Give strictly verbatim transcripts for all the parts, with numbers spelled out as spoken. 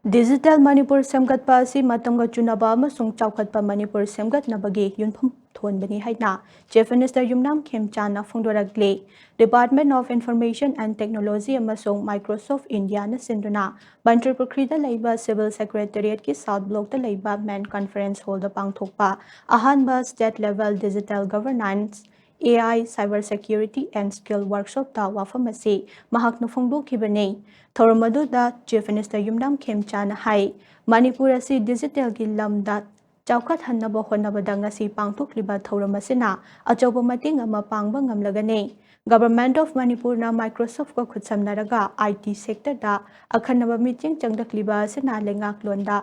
Digital Manipur ꯁꯦꯝꯒꯠꯄ ꯑꯁꯤ ꯃꯇꯝꯒ ꯆꯨꯅꯕ ꯑꯃꯁꯨꯡ ꯆꯥꯎꯈꯠꯄ ꯃꯅꯤꯄꯨꯔ ꯁꯦꯝꯒꯠꯅꯕꯒꯤ ꯌꯨꯝꯐꯝ ꯊꯣꯟꯕꯅꯤ ꯍꯥꯏꯅ Chief Minister Yumnam ꯈꯦꯝꯆꯥꯅ ꯐꯣꯡꯗꯣꯔꯛꯂꯤ꯫ Department of Information and Technology ꯑꯃꯁꯨꯡ Microsoft Indiaꯅ ꯁꯤꯟꯗꯨꯅ ꯃꯟꯇ꯭ꯔꯤ ꯄꯨꯈ꯭ꯔꯤꯗ ꯂꯩꯕ Civil Secretariatꯀꯤ South Blockꯇ ꯂꯩꯕ Main Conference Hallꯗ ꯄꯥꯡꯊꯣꯛꯄ ꯑꯍꯥꯟꯕ State Level Digital Governance, AI, Cyber Security and Skill Workshopꯇ ꯋꯥꯐꯝ ꯑꯁꯤ ꯃꯍꯥꯛꯅ ꯐꯣꯡꯗꯣꯛꯈꯤꯕꯅꯤ꯫ ꯊꯧꯔꯝ ꯑꯗꯨꯗ Chief Minister ꯌꯨꯝꯅꯥꯝ ꯈꯦꯝꯆꯥꯅ ꯍꯥꯏ, ꯃꯅꯤꯄꯨꯔ ꯑꯁꯤ ꯗꯤꯖꯤꯇꯦꯜꯒꯤ ꯂꯝꯗ ꯆꯥꯎꯈꯠꯍꯟꯅꯕ ꯍꯣꯠꯅꯕꯗ ꯉꯁꯤ ꯄꯥꯡꯊꯣꯛꯂꯤꯕ ꯊꯧꯔꯝ ꯑꯁꯤꯅ ꯑꯆꯧꯕ ꯃꯇꯦꯡ ꯑꯃ ꯄꯥꯡꯕ ꯉꯝꯂꯒꯅꯤ꯫ Government of ꯃꯅꯤꯄꯨꯔꯅ Microsoftꯀ ꯈꯨꯠꯁꯝꯅꯔꯒ I T sectorꯗ ꯑꯈꯟꯅꯕ ꯃꯤꯠꯌꯦꯡ ꯆꯪꯂꯛꯂꯤꯕ ꯑꯁꯤꯅ ꯂꯩꯉꯥꯛꯂꯣꯟꯗ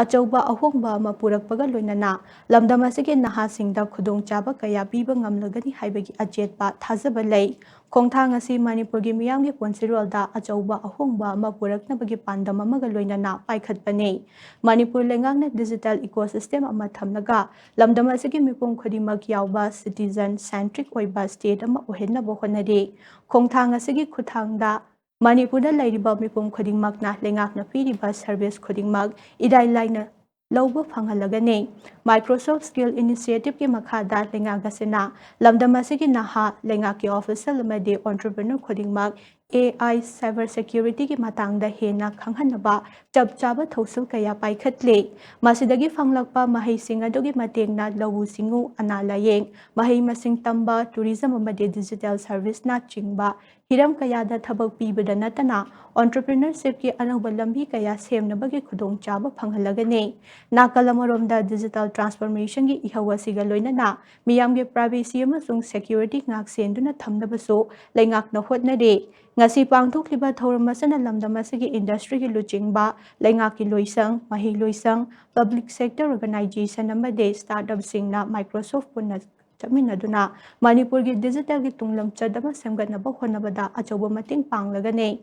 ꯑꯆꯧꯕ ꯑꯍꯣꯡꯕ ꯑꯃ ꯄꯨꯔꯛꯄꯒ ꯂꯣꯏꯅꯅ ꯂꯝꯗꯝ ꯑꯁꯤꯒꯤ ꯅꯍꯥꯁꯤꯡꯗ ꯈꯨꯗꯣꯡꯆꯥꯕ ꯀꯌꯥ ꯄꯤꯕ ꯉꯝꯂꯒꯅꯤ ꯍꯥꯏꯕꯒꯤ ꯑꯆꯦꯠꯄ ꯊꯥꯖꯕ ꯂꯩ꯫ ꯈꯣꯡꯊꯥꯡ ꯑꯁꯤ ꯃꯅꯤꯄꯨꯔꯒꯤ ꯃꯤꯌꯥꯝꯒꯤ ꯄꯨꯟꯁꯤꯔꯣꯜꯗ ꯑꯆꯧꯕ ꯑꯍꯣꯡꯕ ꯑꯃ ꯄꯨꯔꯛꯅꯕꯒꯤ ꯄꯥꯟꯗꯝ ꯑꯃꯒ ꯂꯣꯏꯅꯅ ꯄꯥꯏꯈꯠꯄꯅꯤ꯫ ꯃꯅꯤꯄꯨꯔ ꯂꯩꯉꯥꯛꯅ digital ecosystem ꯑꯃ ꯊꯝꯂꯒ ꯂꯝꯗꯝ ꯑꯁꯤꯒꯤ ꯃꯤꯄꯨꯝ ꯈꯨꯗꯤꯡꯃꯛ ꯌꯥꯎꯕ citizen centric ꯑꯣꯏꯕ state ꯑꯃ ꯑꯣꯏꯍꯟꯅꯕ ꯍꯣꯠꯅꯔꯤ꯫ ꯈꯣꯡꯊꯥꯡ ꯑꯁꯤꯒꯤ ꯈꯨꯠꯊꯥꯡꯗ ꯃꯅꯤꯄꯨꯔꯗ ꯂꯩꯔꯤꯕ ꯃꯤꯄꯨꯝ ꯈꯨꯗꯤꯡꯃꯛꯅ ꯂꯩꯉꯥꯛꯅ ꯄꯤꯔꯤꯕ service ꯈꯨꯗꯤꯡꯃꯛ ꯏꯔꯥꯏ ꯂꯥꯏꯅ ꯂꯧꯕ ꯐꯪꯍꯜꯂꯒꯅꯤ꯫ Microsoft Skill Initiativeꯀꯤ ꯃꯈꯥꯗ ꯂꯩꯉꯥꯛ ꯑꯁꯤꯅ ꯂꯝꯗꯝ ꯑꯁꯤꯒꯤ ꯅꯍꯥ, ꯂꯩꯉꯥꯛꯀꯤ official ꯑꯃꯗꯤ entrepreneur ꯈꯨꯗꯤꯡꯃꯛ A I, cyber securityꯒꯤ ꯃꯇꯥꯡꯗ ꯍꯦꯟꯅ ꯈꯪꯍꯟꯅꯕ ꯆꯞ ꯆꯥꯕ ꯊꯧꯁꯤꯜ ꯀꯌꯥ ꯄꯥꯏꯈꯠꯂꯤ꯫ ꯃꯁꯤꯗꯒꯤ ꯐꯪꯂꯛꯄ ꯃꯍꯩꯁꯤꯡ ꯑꯗꯨꯒꯤ ꯃꯇꯦꯡꯅ ꯂꯧꯎ ꯁꯤꯡꯎ, ꯑꯅꯥ ꯂꯥꯌꯦꯡ, ꯃꯍꯩ ꯃꯁꯤꯡ ꯇꯝꯕ, tourism ꯑꯃꯗꯤ digital serviceꯅꯆꯤꯡꯕ ꯍꯤꯔꯝ ꯀꯌꯥꯗ ꯊꯕꯛ ꯄꯤꯕꯗ ꯅꯠꯇꯅ entrepreneurshipꯀꯤ ꯑꯅꯧꯕ ꯂꯝꯕꯤ ꯀꯌꯥ ꯁꯦꯝꯅꯕꯒꯤ ꯈꯨꯗꯣꯡꯆꯥꯕ ꯐꯪꯍꯜꯂꯒꯅꯤ꯫ ꯅꯥꯀꯜ ꯑꯃꯔꯣꯝꯗ digital transformationꯒꯤ ꯏꯍꯧ ꯑꯁꯤꯒ ꯂꯣꯏꯅꯅ ꯃꯤꯌꯥꯝꯒꯤ privacy ꯑꯃꯁꯨꯡ security ꯉꯥꯛꯁꯦꯟꯗꯨꯅ ꯊꯝꯅꯕꯁꯨ ꯂꯩꯉꯥꯛꯅ ꯍꯣꯠꯅꯔꯤ꯫ ꯉꯁꯤ ꯄꯥꯡꯊꯣꯛꯂꯤꯕ ꯊꯧꯔꯝ ꯑꯁꯤꯅ ꯂꯝꯗꯝ ꯑꯁꯤꯒꯤ industryꯒꯤ ꯂꯨꯆꯤꯡꯕ, ꯂꯩꯉꯥꯛꯀꯤ ꯂꯣꯏꯁꯪ, ꯃꯍꯩ ꯂꯣꯏꯁꯪ, public sector organization ꯑꯃꯗꯤ startupꯁꯤꯡꯅ Microsoft ꯄꯨꯟꯅ ꯆꯠꯃꯤꯟꯅꯗꯨꯅ ꯃꯅꯤꯄꯨꯔꯒꯤ digitalꯒꯤ ꯇꯨꯡꯂꯝꯆꯠ ꯑꯃ ꯁꯦꯝꯒꯠꯅꯕ ꯍꯣꯠꯅꯕꯗ ꯑꯆꯧꯕ ꯃꯇꯦꯡ ꯄꯥꯡꯂꯒꯅꯤ꯫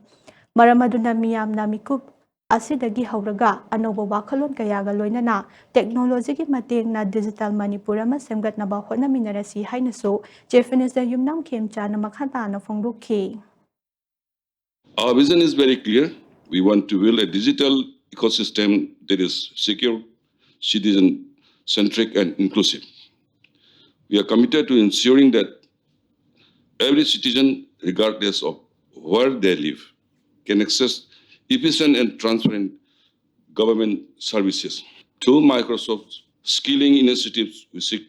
ꯃꯔꯝ ꯑꯗꯨꯅ ꯃꯤꯌꯥꯝꯅ ꯃꯤꯀꯨꯞ ꯑꯁꯤꯗꯒꯤ ꯍꯧꯔꯒ ꯑꯅꯧꯕ ꯋꯥꯈꯜꯂꯣꯟ ꯀꯌꯥꯒ ꯂꯣꯏꯅꯅ technologyꯒꯤ ꯃꯇꯦꯡꯅ digital ꯃꯅꯤꯄꯨꯔ ꯑꯃ ꯁꯦꯝꯒꯠꯅꯕ ꯍꯣꯠꯅꯃꯤꯟꯅꯔꯁꯤ ꯍꯥꯏꯅꯁꯨ Chief Minister ꯌꯨꯝꯅꯥꯝ ꯈꯦꯝꯆꯥꯅ ꯃꯈꯥ ꯇꯥꯅ ꯐꯣꯡꯗꯣꯛꯈꯤ꯫ Our vision is very clear. We want to build a digital ecosystem that is secure, citizen-centric, and inclusive. We are committed to ensuring that every citizen, regardless of where they live, can access efficient and transparent government services. Through Microsoft's skilling initiatives, we seek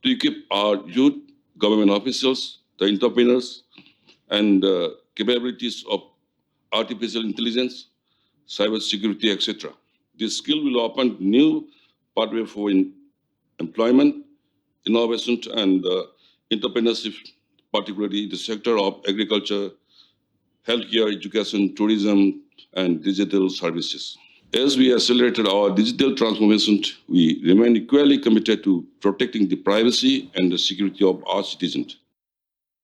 to equip our youth, government officials, the entrepreneurs, and the capabilities of artificial intelligence, cybersecurity, et cetera. This skill will open new pathway for in-, employment, innovation, and uh, entrepreneurship, particularly in the sector of agriculture, healthcare, education, tourism, and digital services. As we accelerated our digital transformation, we remain equally committed to protecting the privacy and the security of our citizens.